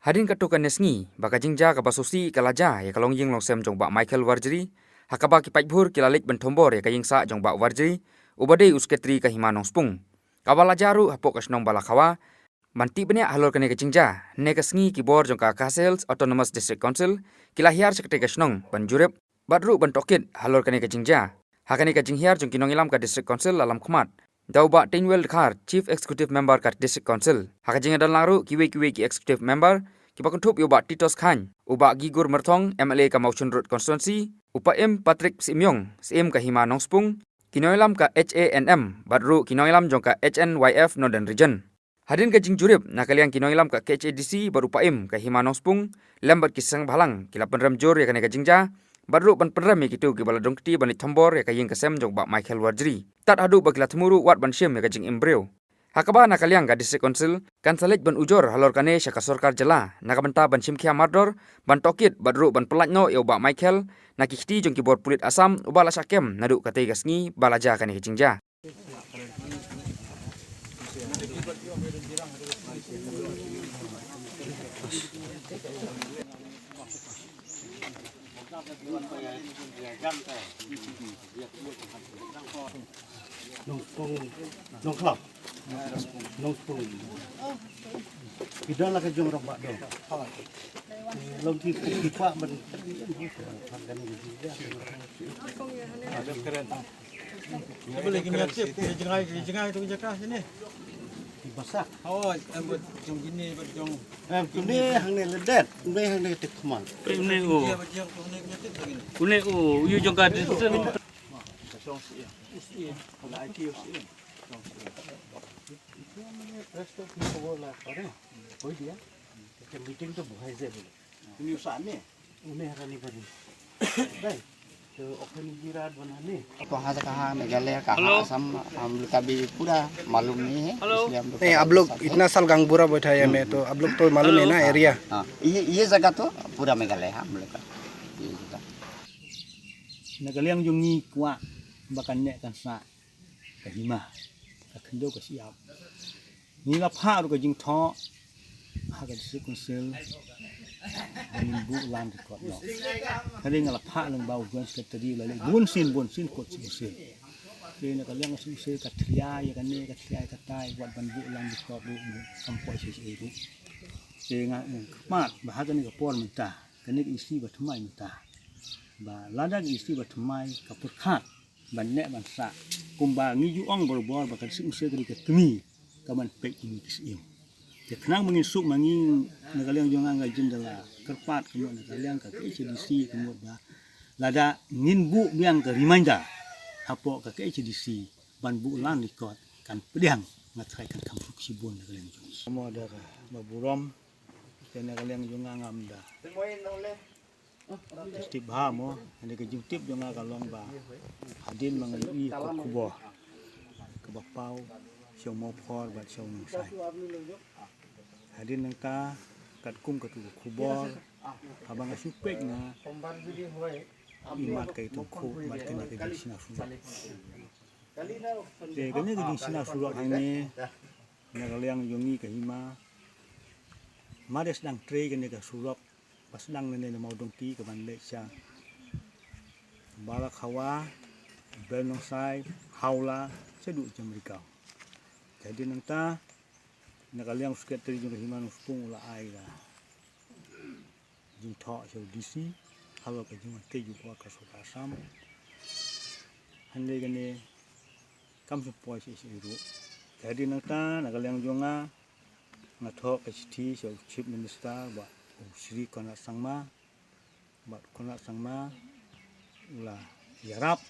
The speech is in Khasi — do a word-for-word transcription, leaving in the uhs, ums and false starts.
Hadien katto katne sngi ba ka jingjia kaba sngewsih ka la jia ïa ka longïing longsem jong u Bah Michael Warjri, ha kaba ki paidbah ki la leit ban thombor ïa ka ïing sah jong u Bah Warjri, uba dei u sekretari ka Hima Nongspung, kaba la jia ruh hapoh ka shnong Balakhawa, ban tip bniah halor kane ka jingjia. Ne ka sngi ki bor jong ka Khasi Hills Autonomous District Council ki la hiar sha katei ka shnong ban jurip bad ruh ban tohkit halor kane ka jingjia. Ha kane ka jinghiar jong ki nongïalam ka District Council la lam khmat da u Bah Teinwell Dkhar, Chief Executive Member ka District Council. Ha ka jingïadon lang ruh kiwei kiwei ki Executive Member, kiba kynthup ïa u Bah Titos Chyne, u Bah Gigur Myrthong, M L A ka Mawshynrut Constituency, u Paiem Patrick Syiem, Syiem ka Hima Nongspung, ki nongïalam ka H A N M bad ruh ki nongïalam jong ka H N Y F Northern Region. Hadien ka jingjurip, na ka liang ki nongïalam ka K H A D C bad u Paiem ka Hima Nongspung lem bad ki seng bhalang ki la pynrem jur ïa kane ka jingjia bad ruh ban pynrem ïa kito kiba la dang kti ban leit thombor ïa ka ïing ka sem jong u Bah Michael Warjri, tad haduh ba ki la thmu ruh wat ban shim ïa ka jingim briew. Ha kaba na ka liang ka District Council kan sa leit ban ujor halor kane sha ka sorkar jylla na ka bynta ban shim khia mardor, ban tohkit bad ruh ban pyllait noh ïa u Bah Michael na ki kti jong ki bor pulit Assam uba la shah kem naduh katei ka sngi ba la jia kane ka jingjia. Nongspung, Nongkhlap, Nongspung. Ki don la ka jong Rangbah Dor. Long ki, ki kwah ban. Boleh kini aktif, kini jengai, kini jengai tu jaka sini. Ki basak. Oh, em, jong kini, jong. Em, kini hangne ledet, kini hangne te khmat. Une o. Dia ba jong kini aktif lagi ni. Une o, uyu jong ka. Jong si. Jong si. Jong si. Jong si. Itu mana press tu kita bola apa ni? Oh dia. Kita meeting tu buhai je boleh. Ini usah ni. Une harani bari. Dai. To open jirat banane. कहाँ से कहाँ, मेघालय, कहाँ, Hello. असम, हम लोग का भी पूरा मालूम नहीं है, Hello. इसलिए हम लोग नहीं, का आप लोग साथ है। इतना साल गांगबुरा बैठा है हम्म, में, तो आप लोग तो मालूम है Hello. ना, हाँ, एरिया। हाँ, हाँ। ये, ये जगह तो पूरा मेघालय है हम लोग का, ये जगह। Na ka liang jong ngi kwah ba kan neh kan sah ka hima, ka khyndew ka shyiap. Ngi la phah ruh ka jingthoh ha ka District Council ba ngin buh land record noh. Ka dei nga la phah lyngba u Joint Secretary, la leh bun sien bun sien kot sien sien. Te na ka liang ka sien sien ka thlia ïa kane, ka thlia ïa katai, wat ban buh land record ruh kam poi shisha ruh. Te nga ong khmat ba ha kane ka por mynta, kane ka E C ba thymmai mynta, ba lada ka E C ba thymmai ka pyrkhat ban neh ban sah, kumba ngi ju ong barabor ba ka District Council ka dei ka kmie kaban peit ïa ngi ki syiem. Te khnang ba ngin suk ma ngi, na ka liang jong nga nga jin da la kyrpad ka mut na ka liang ka K H A D C ka mut ba lada ngin buh biang ka reminder hapoh ka K H A D C ban buh land record, kan pdiang, nga tharai kan kham suk shibun na ka liang jong ngi. Mo da ka ba burom, te na ka liang jong nga ngam da tip bha mo, hynrei ka jingtip jong nga ka long ba hadien ma nga ïohi ka khubor kaba paw sha u Mawphor bad sha u Nongsai. Hadien nangta katkum katu ka khubor, haba nga shu peit nga, i mat ka itong khuh bad kane ka jingshna surok. Te kane ka jingshna surok hangne na ka liang jong ngi ka hima, mar sdang trei kane ka surok ba sdang lane na Mawdongki kaban leit sha Balakhawa, Bernongsai, Hawla, shaduh Jamrikaw. Te hadien nangta na ka liang u Secretary jong ka Hima Nongspung u la ai ka jingthoh sha u D C halor ka jingwan tei jubor ka sorkar Assam. Hynrei kane kam shu poi shisha ruh. Te hadien nangta na ka liang jong nga, nga thoh ka shithi sha u Chief Minister, bad u Shri Conrad Sangma, bad Conrad Sangma u la ïarap